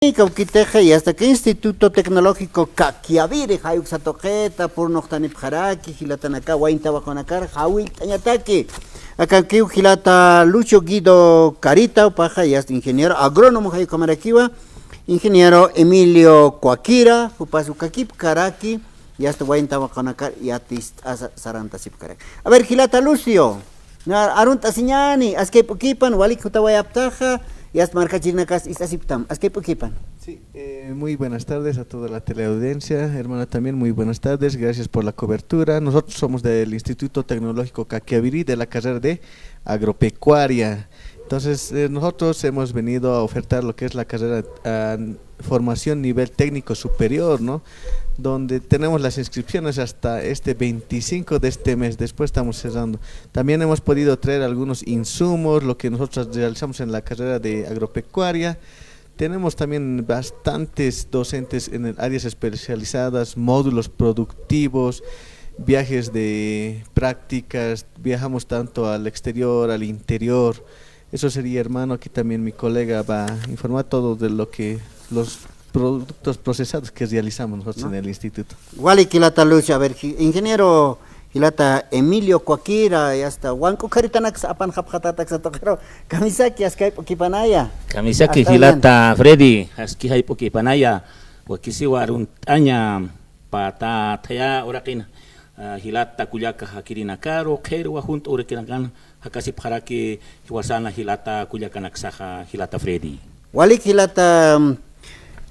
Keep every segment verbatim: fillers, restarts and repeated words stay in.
Kawkitixa, y hasta que Instituto Tecnológico Caquiaviri, jayuk satuqita, purnuqtanipxaraki, jilatanaka, wayn tawaqunakar, jawillt'añataki. Akankiw jilata Lucio Guido Carita, upaxa, y hasta ingeniero agrónomo, jayukamarakiwa, ingeniero Emilio Coaquira, jupas ukakipkaraki, y hasta wayn tawaqunakar, y hasta sarant'asipkaraki. A ver, jilata Lucio. Na, arunt'asiñäni, askay p'ukipan, walik jutawayaptaxa, y hasta markachirinakas ist'asiptam, askay p'ukipan. Sí, eh, muy buenas tardes a toda la teleaudiencia. Hermana, también muy buenas tardes, gracias por la cobertura. Nosotros somos del Instituto Tecnológico Caquiaviri, de la carrera de Agropecuaria. Entonces, eh, nosotros hemos venido a ofertar lo que es la carrera, ah, formación nivel técnico superior, ¿no? Donde tenemos las inscripciones hasta este veinticinco de este mes, después estamos cerrando. También hemos podido traer algunos insumos, lo que nosotros realizamos en la carrera de agropecuaria. Tenemos también bastantes docentes en el áreas especializadas, módulos productivos, viajes de prácticas, viajamos tanto al exterior, al interior. Eso sería, hermano, aquí también mi colega va a informar todo de lo que, los productos procesados que realizamos nosotros, ¿no?, en el instituto. Walik jilata Lucio, a ver, ji-, ingeniero jilata Emilio Coaquira, y hasta wank'u ukharitanakas apanxapxatätaxa tuqiru, kamisaki askay p'ukipanaya. Kamisaki jilata Freddy, aski jay p'ukipanaya, wakisiwa arunt'aña pä thaya uraqin, ah, jilata kullaka jakirinakaru, qhirwa junt'u urakirinakana, jakasipxaraki jiwasana jilata kullakanaksaxa, jilata Freddy. Walik jilata, mm,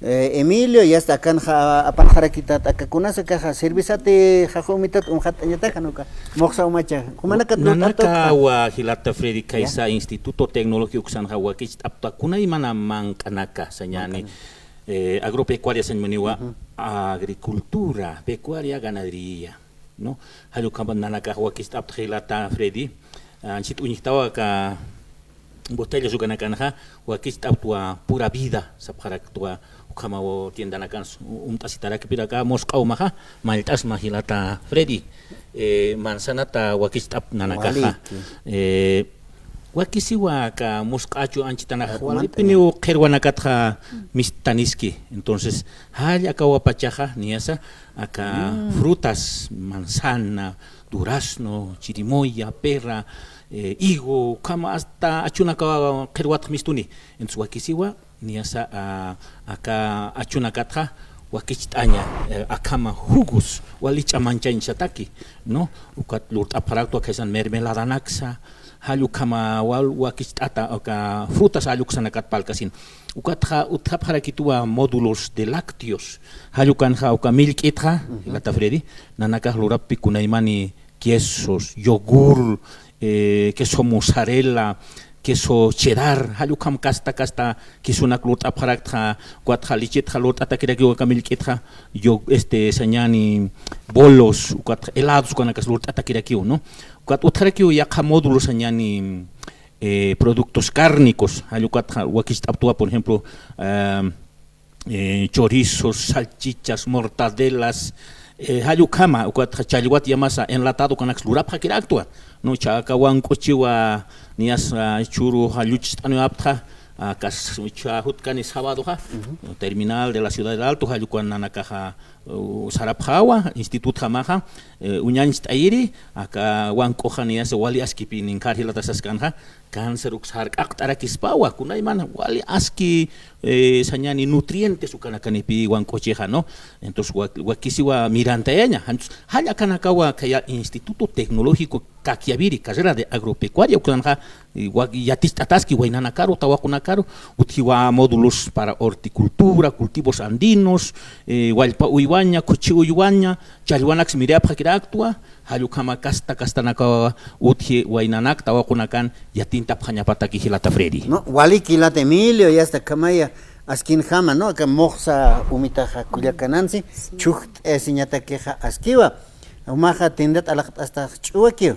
eh, Emilio, y hasta akanxa apanxarakitat aka kunasa akaxa cervezati jajumitat umxatt'añataka, ¿no?, uka muxsa umacha. Jumanaka nanakawa jilata Freddy, khaysa Instituto Tecnológico uksanxa wakicht'apta kunaymana manq'anaka sañäni, eh, agropecuaria sañ muniwa, agricultura, pecuaria, ganadería, ¿no? Jall ukhama nanakax wakicht'apta jilata Freddy, ah, anchhit uñjtawa aka botellas ukanakanxa, wakicht'aptwa Pura Vida sapxaraktwa, ukhamaw tiendanakan s-, umt'asitarakipiraka musq'a umaxa, mallt'asma jilata Freddy, eh, manzanata wakicht'apta nanakaxa. Eh, wakisiwa aka musq'achu anchhitanaxa, walipiniw qhirwanakatxa mistaniski. Entonces, jall akawa pachaxa, niyasa, aka frutas, manzana, durazno, chirimoya, pera, eh, higo, ukhama hasta achunakawa qhirwatxa mistuni. Entonces, wakisiwa, niyasa, ah, aka achunakatxa wakicht'aña, eh, akhama jugos, wali ch'amañchañsataki, ¿no? Ukat lurt'apxaraktwa khaysan mermeladanaksa, jall ukhama wal wakicht'ata, aka frutas jall uksanakat parlkasin. Ukatxa utjapxarakituwa módulos de lácteos, jall ukanxa uka millk'itxa, jilata Freddy, nanakax lurapxi kunaymani quesos, yogur, eh, queso mozzarella, queso cheddar, jall ukham kasta, kasta quesonak lurt'apxaraktxa, ukatxa lichetxa lurt'atakirakiw aka millk'itxa, yo-, este, sañäni bolos, ukatxa helados, ukanakas lurt'atakirakiw, ¿no? Ukat utjarakiw yaqha módulo sañäni, eh, productos cárnicos, jall ukatxa wakicht'aptwa, por ejemplo, em, eh, chorizos, salchichas, mortadelas, eh, jall ukhama, ukatxa challwat yamasa enlatado ukanaks lurapxakiraktwa, ¿no? Chaka wank'uchiwa, niyasa churu jallucht'aniwaptxa, akas ucha jutkani sabadoxa, terminal de la ciudad del Alto, jall ukan nanakaxa, uh, sarapxawa, institutjamaxa, eh, uñañcht'ayiri, aka wank'uxa niyasa wali askipï ninkar jilata saskanxa, cáncer uks jark'aqt'arakispawa, kunaymana wali aski, eh, sañäni nutrientes ukanakanipï wank'uchixa, ¿no? Entonces, wa-, wakisiwa mirantayaña. Entonces, jall akanakawa khaya Instituto Tecnológico Caquiaviri, carrera de agropecuaria, ukanxa, eh, wa-, yaticht'ataski waynanakaru, tawaqunakaru, utjiwa módulos para horticultura, cultivos andinos, eh, wallpa uywaña, khuchi uywaña, challwanaks miriapxakiraktwa, jall ukhama kasta kastanakawa utji waynanak tawaqunakan yatintapxañapataki jilata Freddy. No, walik jilata Emilio, y hasta akhamaya askinjama, ¿no? Aka muxsa umitaxa kullakanansi, chhujt'asiñatakixa askiwa. Jumaxa tiendat alaqt'astax ch'uwakiw.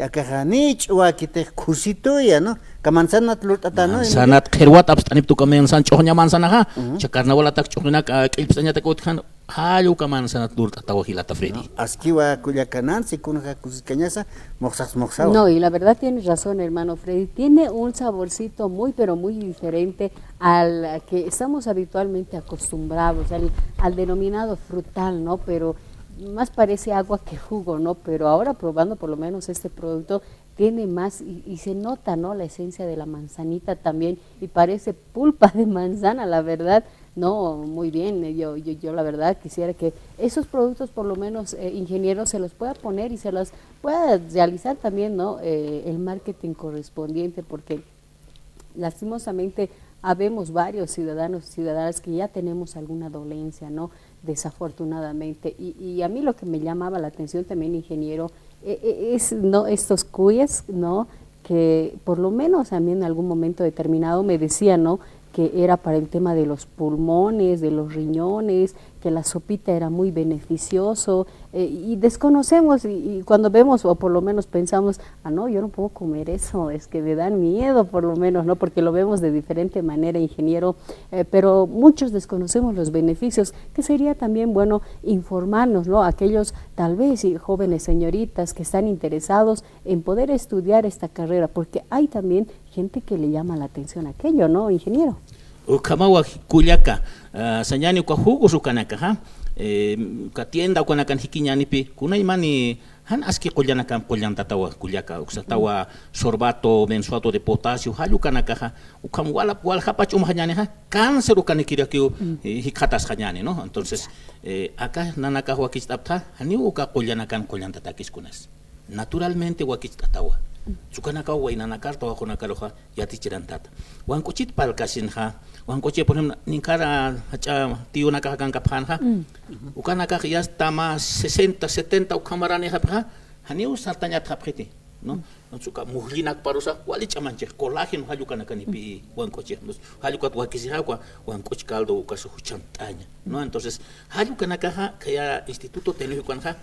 Akaxa ni ch'uwakitix khusituya, ¿no? Aka manzanat lurt'ata, ¿no? Manzanat qhirwat apst'anipta uka manzan ch'uxña manzanaxa. Ujú. Cha carnavalatak ch'uxñanak, ah, k'illps'añatak utjan, Jall uka manzanat lurt'atawa jilata Freddy. No, askiwa kullaka Nancy, kunja kusiskañasa, muxsas muxsawa. No, y la verdad tienes razón, hermano Freddy. Tiene un saborcito muy, pero muy diferente al que estamos habitualmente acostumbrados, al, al denominado frutal, ¿no? Pero más parece agua que jugo, ¿no? Pero ahora probando por lo menos este producto, tiene más y, y se nota, ¿no? La esencia de la manzanita también, y parece pulpa de manzana, la verdad. No, muy bien, eh, yo, yo, yo la verdad quisiera que esos productos, por lo menos, eh, ingeniero, se los pueda poner y se los pueda realizar también, ¿no? Eh, el marketing correspondiente, porque lastimosamente habemos varios ciudadanos y ciudadanas que ya tenemos alguna dolencia, ¿no? Desafortunadamente. Y, y a mí lo que me llamaba la atención también, ingeniero, eh, eh, es, ¿no? Estos cuyes, ¿no? Que por lo menos a mí en algún momento determinado me decían, ¿no? Que era para el tema de los pulmones, de los riñones, que la sopita era muy beneficioso, eh, y desconocemos, y, y cuando vemos, o por lo menos pensamos, "Ah, no, yo no puedo comer eso, es que me dan miedo", por lo menos, ¿no? Porque lo vemos de diferente manera, ingeniero, eh, pero muchos desconocemos los beneficios, que sería también bueno informarnos, ¿no? Aquellos, tal vez, y jóvenes señoritas que están interesados en poder estudiar esta carrera, porque hay también gente que le llama la atención aquello, ¿no, ingeniero? Ukhamawa kullaka, ah, sañani uka jugos ukanakaxa, eh, uka tienda ukanakan jikiñanipi, kunaymani jan aski qullanakan qullantatawa kullaka, uksatawa sorbato, benzoato de potasio, jall ukanakaxa, ukham wal, waljapach umxañänixa, cáncer ukanikirakiw, eh, jikxatasxañäni, ¿no? Entonces, eh, aka nanakax wakicht'apxta, janiw uka qullanakan qullantatakis kunas. Naturalmente wakicht'atawa. Ukanakaw waynanakar tawaqunakaruxa yatichirantata. Wank'uchit parlkasinxa, wank'uchi, por ejemplo, ninkar jach'a tiyunakax akankapxänxa, ukanakax ya está más sesenta, setenta ukhamaranïxapxa, janiw sartañatxapxiti, ¿no? Entonces uka mujllinakparusa wali ch'amanchix, colágeno jall ukanakanipï wank'uchi. Entonces jall ukat wakisixa uka wank'uch caldo ukasa juchant'aña, ¿no? Entonces jall ukanakaxa, khaya instituto teniw ukanxa,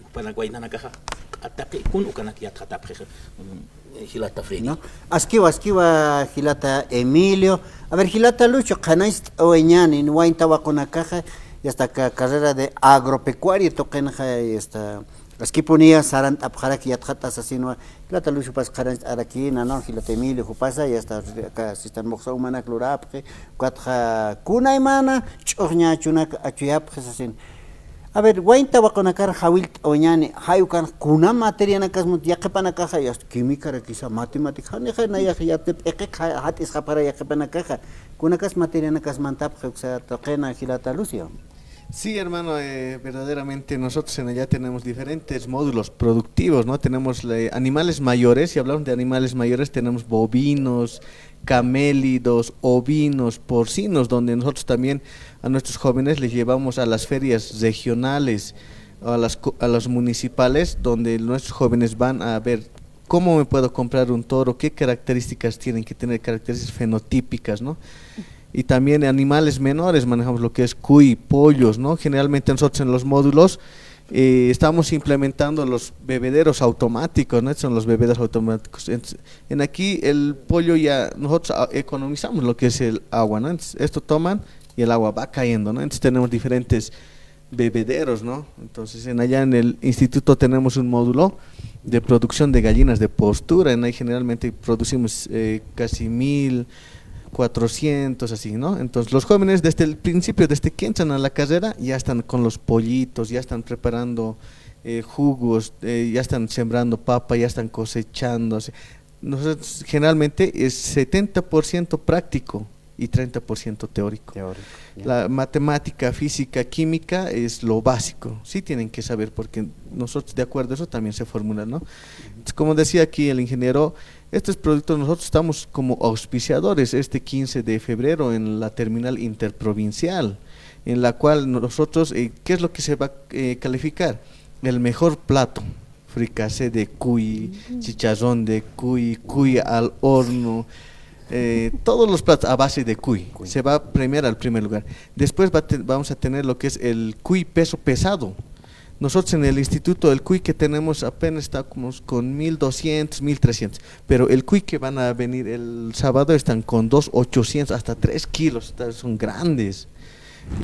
jupanak waynanakaxa, q'ataqikun ukanak yatxatapxixa, mm, jilata Freddy. ¿No? Askiwa, askiwa, jilata Emilio. A ver, jilata Lucio, qhanañcht'awayañäni, wayn tawaqunakaxa, y hasta ca-, carrera de agropecuaria tuqinxa, y hasta, askipuniya sarant'apxaraki yatxatasasinwa, jilata Lucio jupas qhanañcht'arakïna, ¿no? Jilata Emilio jupasa, y hasta acá sistan muxsa umanak lurapxi, ukatxa kunaymana ch'uxñachunak achuyapxi sasin. A ver, wayn tawaqunakar jawillt'awayañäni, jay ukan kuna materianakasmut yaqhipanakaxa, y hasta químicarakisa, matemática, janixa nayax yatip iqiq ja-, jat'isxapxara yaqhipanakaxa, kunakas materianakas mantapxi uksa tuqina jilata Lucio. Sí, hermano, eh, verdaderamente nosotros en allá tenemos diferentes módulos productivos, ¿no? Tenemos, eh, animales mayores, si hablamos de animales mayores, tenemos bovinos, camélidos, ovinos, porcinos, donde nosotros también a nuestros jóvenes les llevamos a las ferias regionales, a las co-, a las municipales, donde nuestros jóvenes van a ver cómo me puedo comprar un toro, qué características tienen que tener, características fenotípicas, ¿no? Y también animales menores, manejamos lo que es cuy, pollos, ¿no? Generalmente nosotros en los módulos, eh, estamos implementando los bebederos automáticos, ¿no? Son los bebederos automáticos. Entonces, en aquí el pollo ya, nosotros a-, economizamos lo que es el agua, ¿no? Entonces, esto toman y el agua va cayendo, ¿no? Entonces, tenemos diferentes bebederos, ¿no? Entonces, en allá en el instituto tenemos un módulo de producción de gallinas de postura. En ahí generalmente producimos, eh, casi mil cuatrocientos, así, ¿no? Entonces, los jóvenes desde el principio, desde que entran a la carrera, ya están con los pollitos, ya están preparando, eh, jugos, eh, ya están sembrando papa, ya están cosechando. O sea, nosotros generalmente es setenta por ciento práctico y treinta por ciento teórico. Teórico, ya. La matemática, física, química es lo básico. Sí tienen que saber, porque nosotros, de acuerdo a eso, también se formula, ¿no? Entonces, como decía aquí el ingeniero, estos productos nosotros estamos como auspiciadores este quince de febrero en la terminal interprovincial, en la cual nosotros, eh, ¿qué es lo que se va a, eh, calificar? El mejor plato. Fricasé de cuy, chicharrón de cuy, cuy al horno, eh, todos los platos a base de cuy. Cuy. Se va a premiar al primer lugar. Después va a te-, vamos a tener lo que es el cuy peso pesado. Nosotros en el instituto, el cuy que tenemos apenas está como con mil doscientos, mil trescientos, pero el cuy que van a venir el sábado están con dos ochocientos hasta tres kilos, está-, son grandes.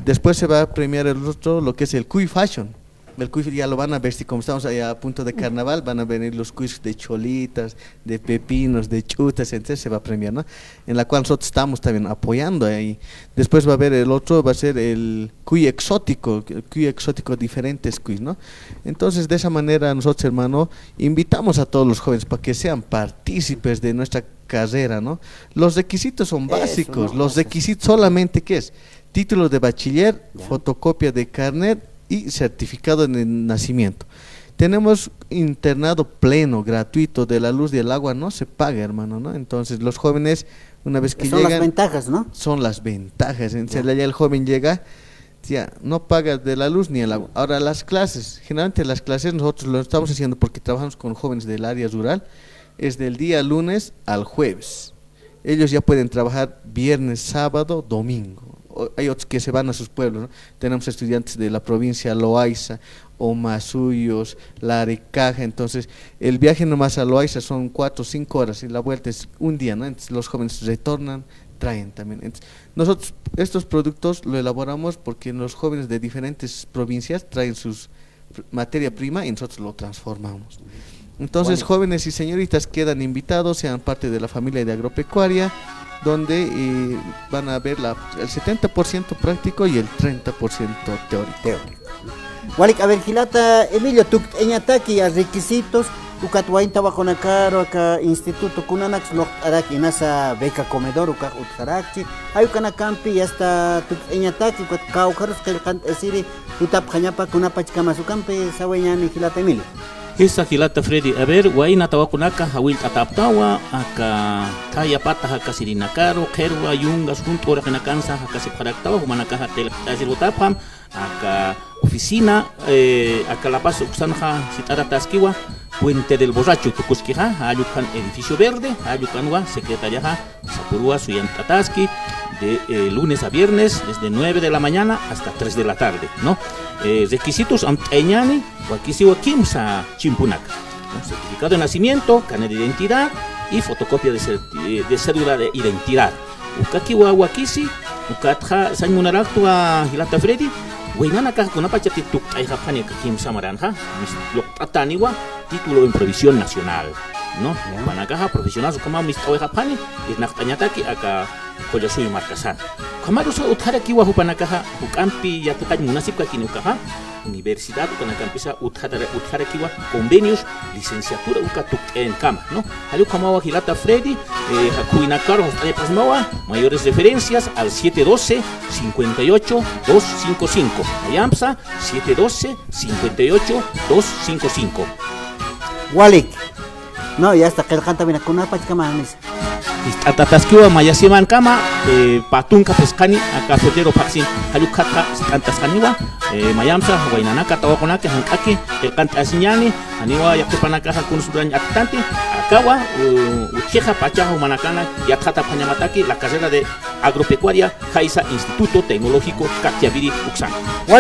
Después se va a premiar el otro, lo que es el Cuy Fashion. El cuy ya lo van a vestir, como estamos allá a punto de carnaval, van a venir los cuys de cholitas, de pepinos, de chutas, entonces se va a premiar, ¿no? En la cual nosotros estamos también apoyando ahí. Después va a haber el otro, va a ser el cuy exótico, el cuy exótico, diferentes cuys, ¿no? Entonces, de esa manera nosotros, hermano, invitamos a todos los jóvenes para que sean partícipes de nuestra carrera, ¿no? Los requisitos son básicos, los requisitos solamente, ¿qué es? Título de bachiller, fotocopia de carnet y certificado de nacimiento. Tenemos internado pleno, gratuito, de la luz y el agua no se paga, hermano, ¿no? Entonces, los jóvenes, una vez que llegan... Son las ventajas, ¿no? Son las ventajas. Entonces, ya el joven llega, ya, no paga de la luz ni el agua. Ahora, las clases, generalmente las clases nosotros lo estamos haciendo porque trabajamos con jóvenes del área rural, es del día lunes al jueves. Ellos ya pueden trabajar viernes, sábado, domingo. O, hay otros que se van a sus pueblos, ¿no? Tenemos estudiantes de la provincia Loaiza, Omasuyos, Larecaja. Entonces, el viaje nomás a Loaiza son cuatro o cinco horas y la vuelta es un día, ¿no? Entonces, los jóvenes retornan, traen también. Entonces, nosotros estos productos lo elaboramos porque los jóvenes de diferentes provincias traen sus pr-, materia prima y nosotros lo transformamos. Entonces, jóvenes y señoritas quedan invitados, sean parte de la familia de agropecuaria, donde, eh, van a ver la, el setenta por ciento práctico y el treinta por ciento teórico. Teórico. Walik, a ver, jilata Emilio, tukt'añataki a requisitos, ukat wayn tawaqunakaru aka instituto kunanaks luqt'araki inasa beca comedor ukax utjarakchi, jay ukanakampi yasta tukt'añataki, ukat kawkharus qillqant'asiri jutapxañapa kunapachkamas ukampi sawayañäni jilata Emilio. Jisa jilata Freddy, a ver, wayna tawaqunaka jawillt'atäptawa, aka thaya pata jakasirinakaru, qhirwa, yungas, junt'u uraqinakansa jakasipxaraktawa, jumanakaxa qillqt'asir jutapxam, aka oficina, eh, aka La Paz uksanxa jit'arataskiwa, Puente del Borracho tukuskixa, jall ukan edificio verde, jall ukanwa secretariaxa sapürwa suyant'ataski de, eh, lunes a viernes, desde nueve de la mañana hasta tres de la tarde, ¿no? Eh, requisitos amt'ayañäni, wakisiwa kimsa chimpunaka, ¿no? Certificado de nacimiento, carnet de identidad y fotocopia de certi-, eh, de cédula de identidad. Ukakiwa wakisi, ukatxa sañ munaraktwa jilata Freddy, waynanakax kunapachati tukt'ayxapxani aka kimsa maranxa, mis-, luqt'atäniwa título en provisión nacional, ¿no? Ya. Jupanakaxa profesionales ukhamaw mist'awayxapxani, irnaqt'añataki aka Qullasuyu markasan. Ukhamarusa utjarakiwa jupanakaxa, juk'ampi yatiqañ munasipkakini ukaxa, universidad ukanakampisa utjatara-, utjarakiwa convenios, licenciatura uka tukt'ayankama, ¿no? Jall ukhamawa jilata Freddy, eh, jakhuwinakaru jast'añapxasmawa, mayores referencias al siete doce, cincuenta y ocho, dos cinco cinco. Mayamsa, siete doce, cincuenta y ocho, dos cinco cinco. Walik. No, ya está, qillqantäwina kunapachkama, mis. Jist'atataskiwa maya semankama, eh, pä tunka phisqani, aka febrero phaxsin, jall ukhatxa jist'antasxaniwa, eh, mayamsa, waynanaka, tawaqunaki, jank'aki, qillqant'asiñäni, janiwa yaqhipanakaxa kuns urañ attanti, akawa, u-, utjixa pachaxa jumanakana, yatxatapxañamataki, la carrera de agropecuaria, Jaysa Instituto Tecnológico Cactiaviri uksan.